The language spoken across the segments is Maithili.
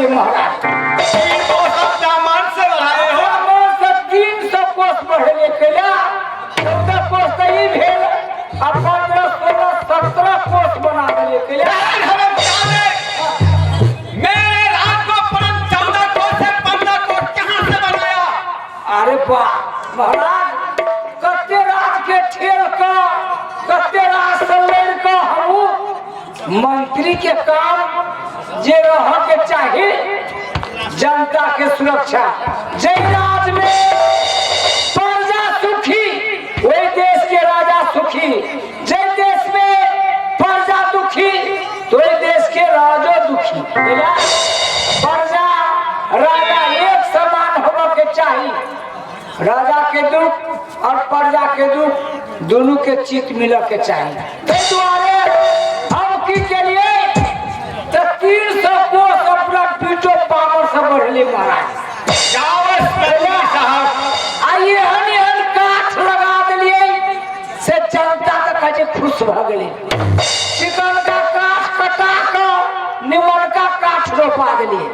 बढ़ेलियै महाराज। 3 कोस अपना मन से बढ़ाए हो। अपना मन से 300 कोस बढ़ेलियै। कैला 14 कोस तऽ ई भेल आ 15 16 17 कोस बना देलियै। कैला मेरे राज को परम 14 कोस से 15 कोस कहाँ से बनाया? अरे वाह महाराज, कते राज के ठेल कऽ, कते राज से लड़ कऽ हमहूँ मंत्री के काम जे रह के चाही, जनता के सुरक्षा। जै राज में प्रजा सुखी, वही देश के राजा सुखी। जै देश में प्रजा दुखी, तो वही देश के राजो दुखी। बुझला? प्रजा राजा एक समान होबऽ के चाही। राजा के दुख और प्रजा के दुख दोनों के चित मिलऽ के चाही। ताहि दुआरे हम की केलिए तऽ 300 कोस अपना पीटो पावर से बढ़ले महाराज। शाबाश मंत्री साहब। आ एहन एहन काठ लगा देलियै से जनता तऽ कहै छै खुश भऽ गेलै। चिकनका काठ कटा कऽ निमनका काठ रोपा देलियै।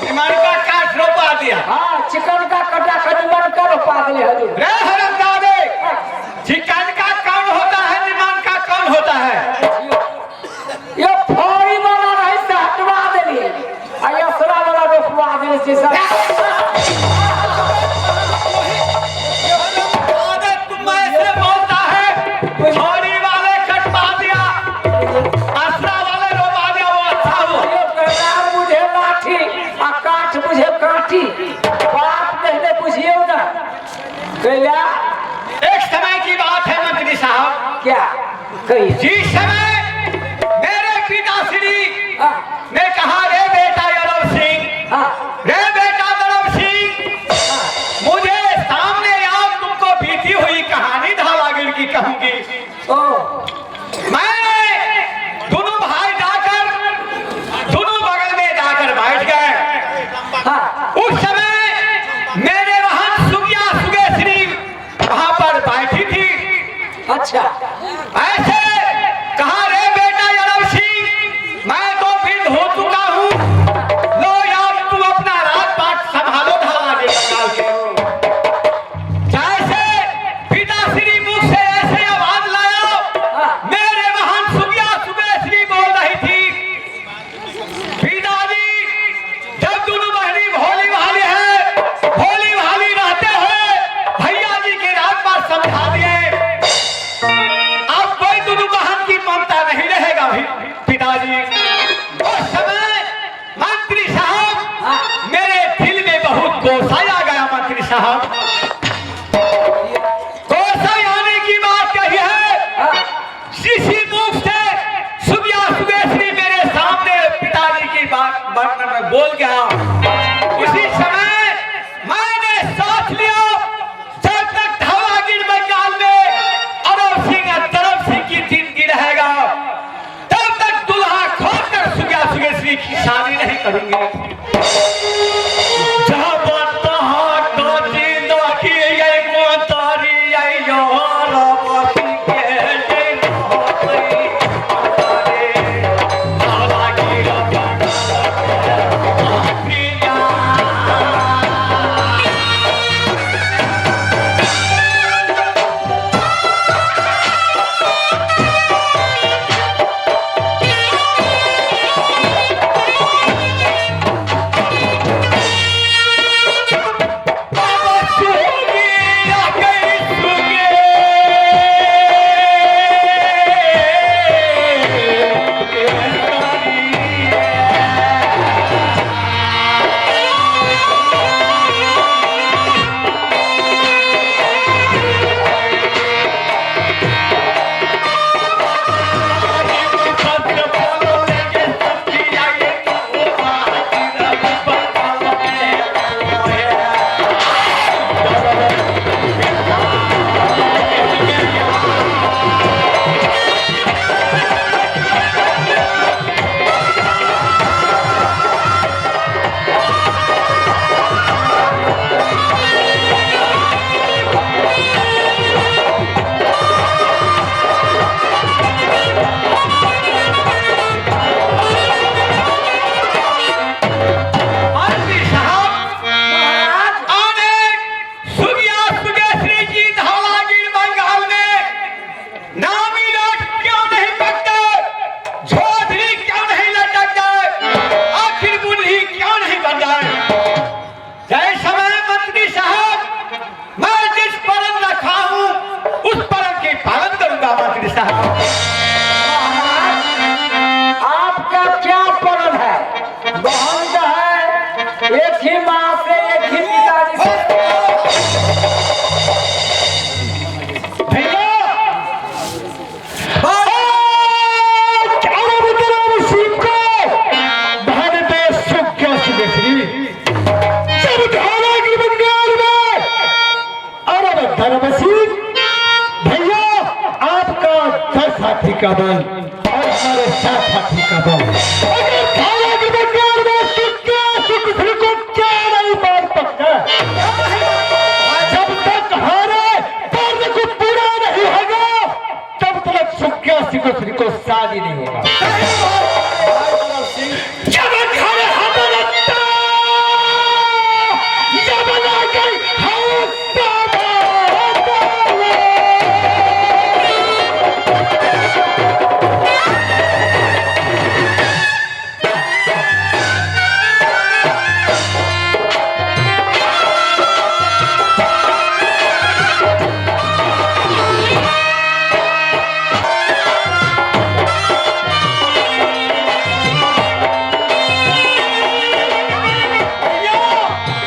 निमनका काठ रोपा दिया? हाँ, चिकनका कटा कऽ निमनका रोपा देलियै हजूर। रे हरामजादे, चिकन का कौन होता है, निमन का कौन होता है? ये फौरी वाला रहे से हटवा देलियै आ असरा वाला रोपवा देलियै से सब। हरामजादे, तुम ऐसे बोलता है, थोड़ी वाले कटवा दिया, असरा वाले रोपा दिया, वो अच्छा हुआ? यो करनार बुझे लाठी आ काठ बुझे काठी। बात पहले बुझियौ ना कैला। एक समय की बात है मंत्री साहब। क्या कहिए। जिस समय मेरे पिताश्री ने कहा, रे बेटा यादव सिंह, रे बेटा दरब सिंह, मुझे सामने आओ, तुमको बीती हुई कहानी धावागिर की कहूंगी। ओ। मैं दोनों भाई जाकर दोनों बगल में जाकर बैठ गए। उस समय मेरे बहन सुगिया सुगेश्री वहां पर बैठी थी। ऐसे कहा, रे बेटा यादव सिंह, मैं तो वृद्ध हो चुका हूँ, लो यार, तू अपना राजपाट संभालो धावागिर बंगाल के। जैसे पिताश्री मुख से ऐसे आवाज लाया, मेरे बहन सुगिया सुगेश्री बोल रही थी, पिताजी, जब दोनों बहनी भोली भाली है, भोली भाली रहते हुए भैया जी के राजपाट समझा दिए, अब कोई दोनों बहन की ममता नहीं रहेगा भी पिताजी। उस समय मंत्री साहब, मेरे दिल में बहुत गुस्सा आ गया। मंत्री साहब, गुस्सा आने की बात कही है, शिशी मुख से सुबिया सुगेश्री मेरे सामने पिताजी की बात वर्णन में बोल गया। उसी समय मैंने सोच लिया, जब तक धावागिर बंगाल में अरब सिंह और तरफ सिंह की जिंदगी रहेगा, तब तक दुल्हा खोज कर सुगिया सुगेश्री की शादी नहीं करूंगी। जब तहाँ को जिंदगी ये मोतारी ये योरवती के जिंदगी अरे धावागिर बंगाल प्रिया। अगर खाना के बगैर में सुख सुख को क्या नहीं मार सकता। जब तक हमारे पर्व को पूरा नहीं होगा तब तक सुखिया श्री को शादी नहीं होगा। जब घर हमारा जब गई हम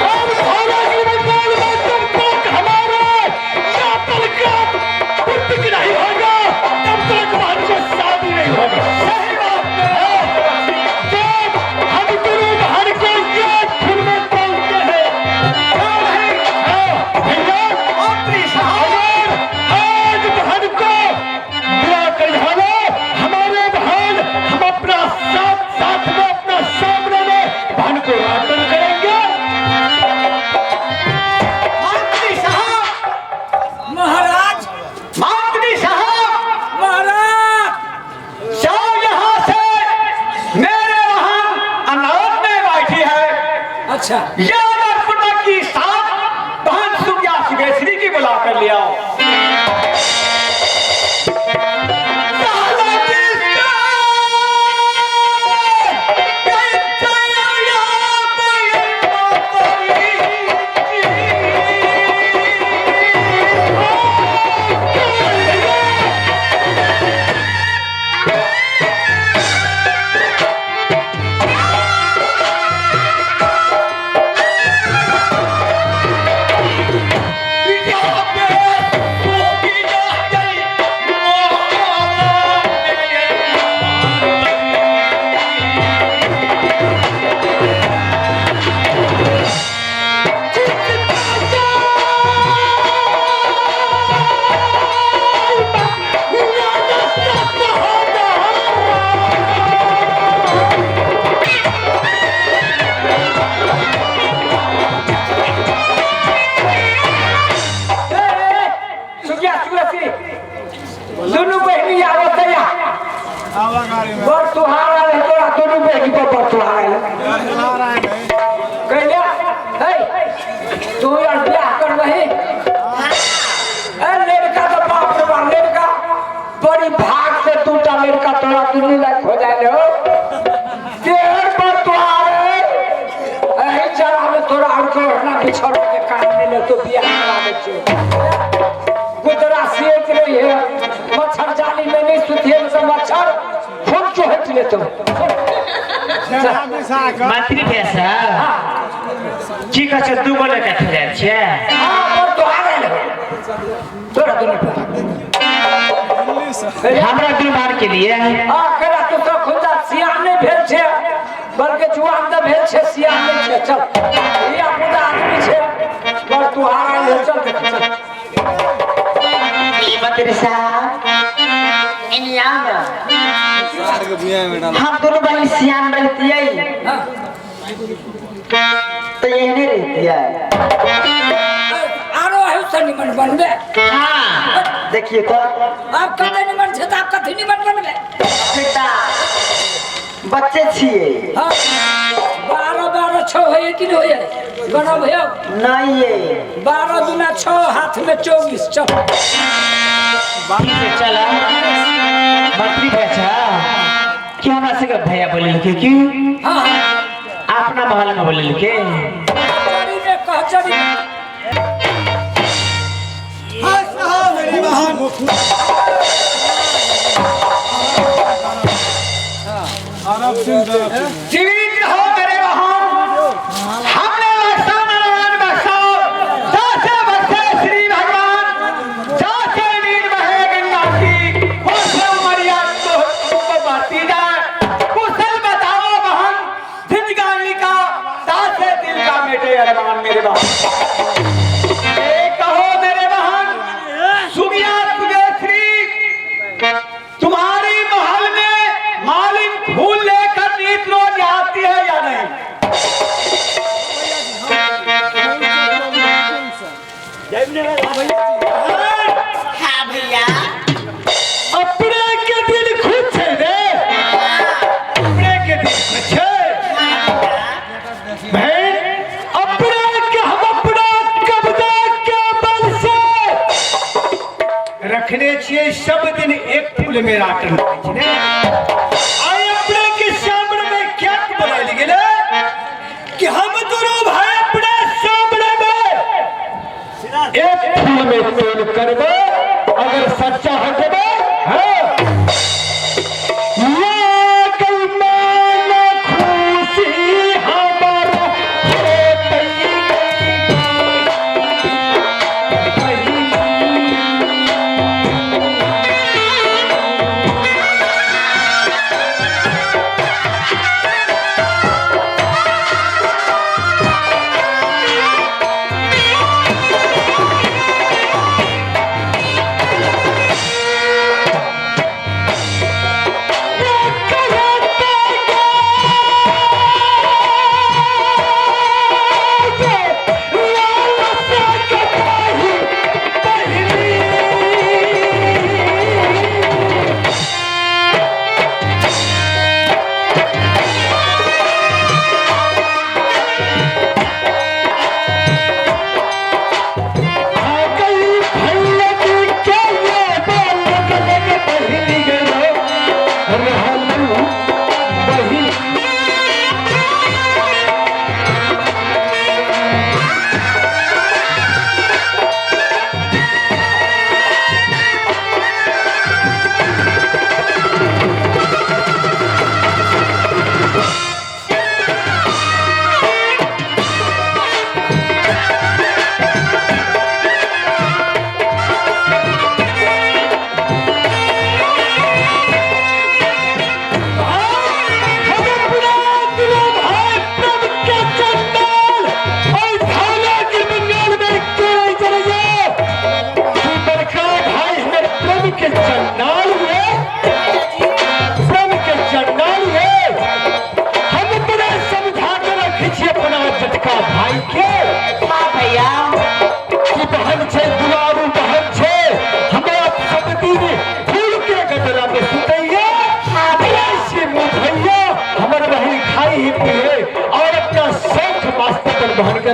और खाना के बगैर में जब तक हमारे यातल का पुत्र नहीं होगा तब तक बहन को शादी नहीं होगा। सही बात है। जब हम गुरु बहन को ये फूल में बोलते हैं हाँ, भैया मंत्री साहब अगर आज बहन को ब्याह कर हलो हमारे बहन हम अपना साथ साथ में अपना सामने में बहन को रातन करेंगे। मंत्री साहब महाराज मंत्री साहब महाराज जाओ यहाँ से, मेरे वहां अनाथ में बैठी है। अच्छा ये अमरपुरा की साथ बहन सुगिया सुगेश्वरी की बुला कर ले आओ। सुगिया सुगसी दुनू बहनी आवत या बड़ तुहारा है तोरा दुनू बहनी पर बड़ तुहारा है कहलिया हे तू यार ब्याह कर वही ए लड़का तो बाप रे बाप लड़का बड़ी भाग से दूटा लड़का तोरा दुनू लायक हो जाए हो तेहर पर तुहारे एही जरा में तोरा और के ओढ़ना बिछौना के काम नहीं ले तो बियाह करा दे छियो। गुदरा सेक रही है मच्छर जाली में नहीं सुतिए तो मच्छर खून चोहट ले तो। मंत्री भैया साहब की कहै छै दू गो लड़का ठहरायल छियै। हाँ पर तो आ रहे तोरा दुनू पर हमरा दू बार के लिए हाँ करा तू तो खुदा सियान नहीं भेल छे बल्कि जुआन तो भेल छे सियान नहीं छे चल ये खुदा आदमी छे पर तू आ रहे चल देख चल। मंत्री साहब इन्हीं आओ ना। हम दोनों बहन सियान रहती है हाँ तो यही नहीं रहती है। आरो है से निमन बनबे। हाँ देखिए तो आप कते निमन छे त आप कथी निमन बनबे। बेटा बच्चे छिए। हाँ 12 12 6 होय कि नहीं होय गणब हे नहीं ये 12 दुना 6 हाथ में 24 चल चला। मंत्री भैया कि हमरा से भैया बोले के की हाँ हाँ अपना महल में बोले के कचहरी में कचहरी में। जीवित रहो मेरे बहन, हमने बख्शा नारायण बख्शा, जैसे बख्शे श्री भगवान, जैसे नीर बहे गंगा की, वैसे उमरिया तो तुमको बढ़ती जाए। कुशल बताओ बहन जिंदगानी का, दासे दिल का मेटे अरमान मेरे बहन। ए कहो मेरे बहन सुगिया सुगेश्री, तुम्हारी महल में मालिन फूल लेकर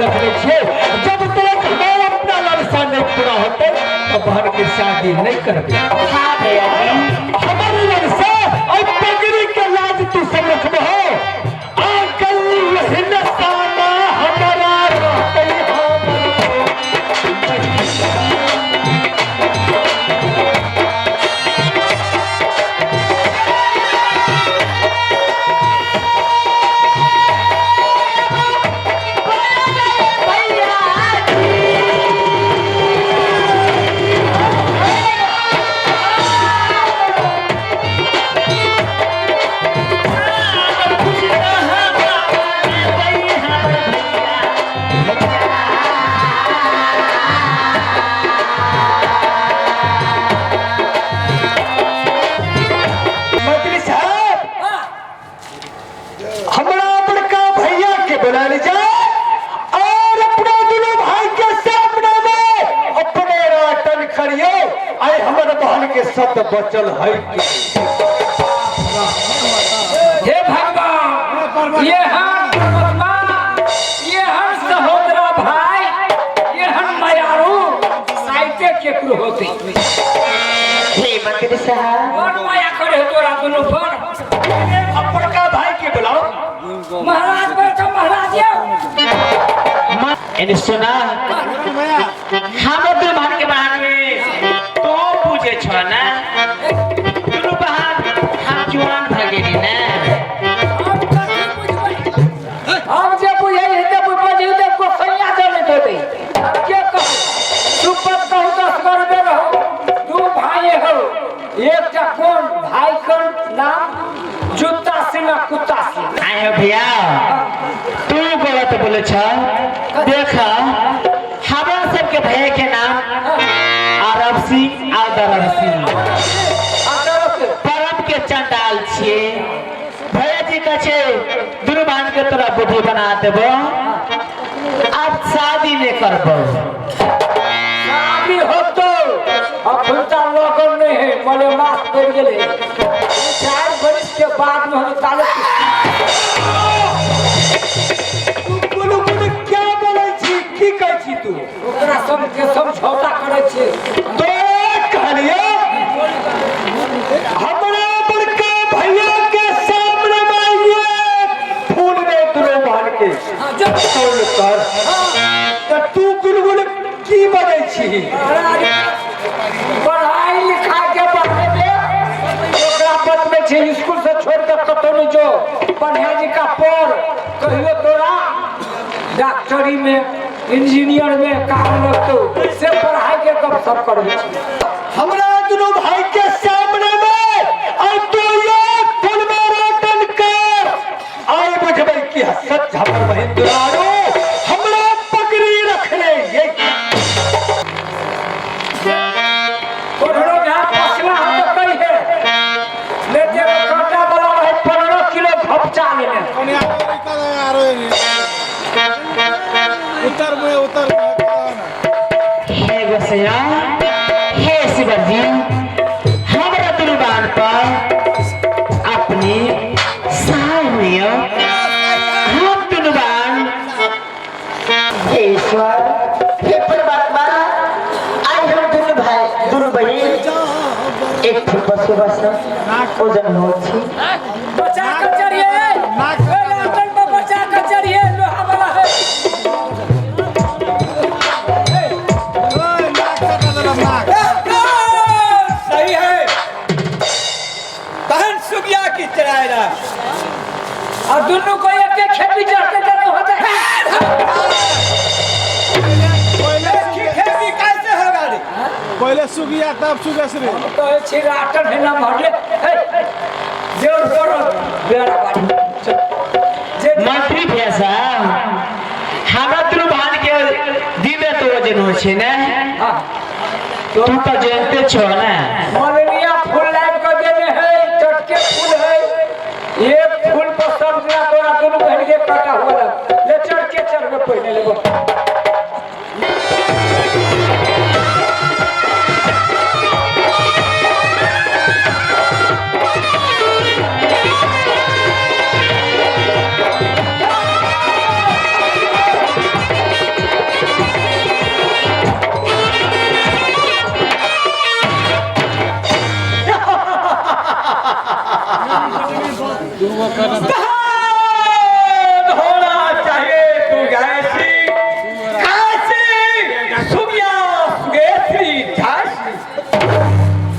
रखने छियै। जब तक हमारा अपना लालसा नहीं पूरा होते तो बहन के शादी नहीं करबे। हाँ भैया जी। हमारे लालसा और पगड़ी के लाज तू सब रखबहो। आ गल हिलसाना हमारा रहते हम। मंत्री साहब, हमरा बड़का भैया के बुला लीजिए और अपना दोनों भाई के सामने में अपने राटन करियो। आई हमर बहन के शब्द बचल है कि हे भगवान, ये हम परमात्मा, ये हम सहोदरा भाई, ये हम मयारू साइते केकरो होते। हे मंत्री साहब, कौन माया करे तोरा दुनू पर? अब बड़का भाई के बुलाओ। महाराज बैठो, महाराज यो। एने सुना, हम दुनू बहन के बहन में तो पूछे छो ना, दुनू बहन हम जुआन भऽ गेली ना। हम कथी बुझबै? हम जे बुझै हेतै बुझबै ते गोसैया जनैत होतै। के कहू? सुपत कहू दस गरबे रहो, दू भाई हो, एकटा कोन भाई कोन नाम जूता सिंह आ कुत्ता सिंह। आए हो भैया, तू गलत बोले छ। देख, हमरा सबके भैया के नाम अरब सिंह आ दरब सिंह, आ तरफ से परम के चंडाल छिए। भैया जी कहे छे दुनू बहन के तोरा बुढ़ी बना देबो, अब शादी नहीं करबो। शादी होतो अखुनता लगन नहीं है, मले मास पड़ गेले। 4 बरिस के बाद में हम ताले तू बोलू बोलू क्या बोलै छी, की कहै छी तू? ओकरा सब के समझौता करै छी। तो कहलिए हमरा बड़का भैया के सामने में ये फूल ने दुनू बहन के तोड़ कर, तो तू गुलगुल की बनै छी? पढ़ाई लिखाई के बारे में ओकरा बतबै छी, स्कूल से छोड़ के कतौ नहीं जो, बढ़िया जी का पढ़, कहियो तोरा डॉक्टरी में इंजीनियर में काम लगतौ, से पढ़ाई के गपशप करै छी। हमरा दुनू भाई के सामने में और तू ये फूल में रोटन कर, आए बुझबै कि सच हमर बहिन दुलारू हमरा पगड़ी रखने ये। पढ़लो यहाँ पसना हम तो कही है लेते कांटा वाला रहे 15 किलो घपचा लेने। उतर मुझे उतर। हे गोसैया, हे शिवजी, हमरा दुनू बहन पर अपने सहाय हुइयो। हम दुनू बहन हे ईश्वर, हे परमात्मा, आज हम दुनू भाई दुनू बहिन एक ठो बसो बस ओजन हो छी। बचा कर चढ़िए, लाटन पर बचा कर चढ़िए, लोहा वाला है। सही है बहन, सुगिया की चढ़ाएगा और दोनों को एक एक खेती चढ़ते चढ़ते होते है। खेती कैसे होगा रे? पहले सुगिया तब सुगेश्वरी। तो छी राटन है ना भरले देव करो बेड़ा बाड़ी जे मंत्री भैया साहब, हमरा दुनू बहन के दिने तो वजन हो छे ना। हाँ, तू तो जानते छो ना। मलेरिया फूल लाइव कर देने है, चटके फूल है, एक फूल पर सब दिना तोरा दोनों बहन के काटा हुआ लग ले चढ़ के चढ़ के पहने लेबो।